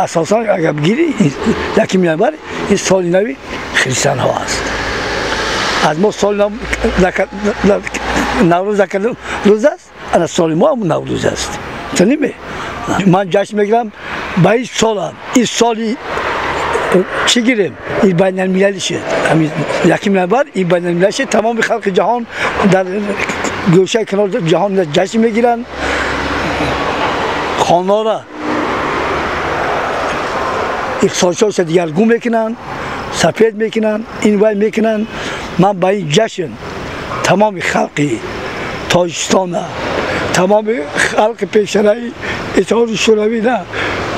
Асосан агар бигирӣ, 1 январ ин соли нави христианҳо аст. Аз мо соли нав Наврӯз рӯз аст, ана соли мо ҳам Наврӯз аст. Чуниме ман ҷашн мегирам ба ин солам, ин соли чӣ гирем, ин байналмилалӣ шуд. 1 январ ин байналмилалӣ шуд. Тамоми халқи ҷаҳон дар гӯшаи канори ҷаҳон ҷашн мегиранд, хонора иқтисодшоша дигаргун мекунанд, сафед мекунанд, ин вай мекунанд. Ман ба ин ҷашн тамоми халқи Тоҷикистона, тамоми халқи пешараи Иттиҳоди Шӯравӣ,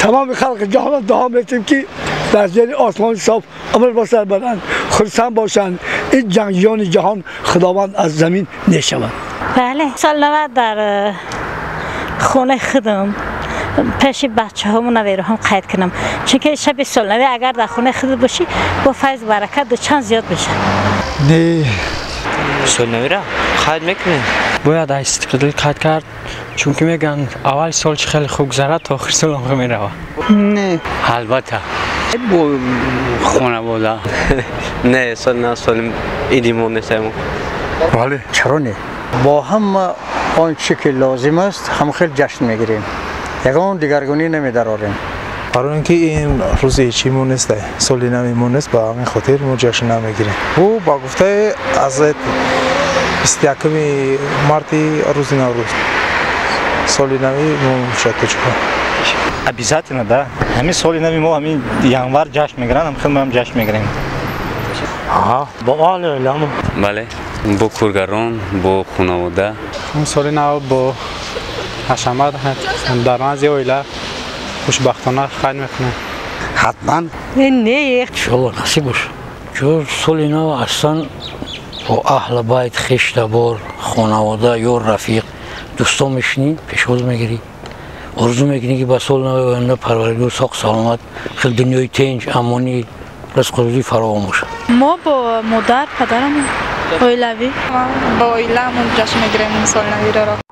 тамоми халқи ҷаҳона дуо метем, ки дар зери осмони соф умр ба сар баранд, хурсанд бошанд. Ин ҷангҷиёни ҷаҳон Худованд аз замин нешаванд. Бале, соли нав дар хонаи худам пеши бачаҳому навераҳом қайд кунам, чунки шаби солнавӣ агар дар хонаи худ бошӣ, бо файз баракат дучанд зиёд мешавад. Не. Солнавиро қайд мекунем. Бояд аз истиқлол қайд кард, чунки мегӯянд, аввали сол чӣ хеле хуб гузарад, то охири сол ҳам меравад. Не. Албатта, бо хонавода. Не, соли нав соли иди мо нестем. Бале. Чаро не? Бо ҳама он чӣ ки лозим аст, ҳам хел ҷашн мегирем, ягон дигаргунӣ намедарорем. Барои ин ки ин рӯзи чӣ мо нест, соли нави мо нест, ба ҳамин хотир мо ҷашн намегирем. Ӯ ба гуфтаи аз 21-уми марти рӯзи Наврӯз соли нави мо мешавад тоҷикҳо. Обязательно, да. Ҳамин соли нави мо ҳамин январ ҷашн мегиранд, ҳам хел мо ҳам ҷашн мегирем. Бо аҳли оиламон. Бале, бо коргарон, бо хонавода. Соли нав бо ҳашамат дар назди оила хушбахтона қайд мекунем. Ҳатман. Не. Иншолло, насиб боша. Чун соли нав аслан бо аҳли байт, хештабор, хонавода, ёр, рафиқ, дӯстон мешинӣ, пешвоз мегирӣ, орзу мекунӣ, ки ба соли нави оянда Парвардигор соқ саломат, хел дунёи тинҷ, амонӣ, ризқу рӯзӣ фаровон бошад. Мо бо модар, падарамон, оилавӣ. Бо оиламон ҷашн мегирем соли навиро.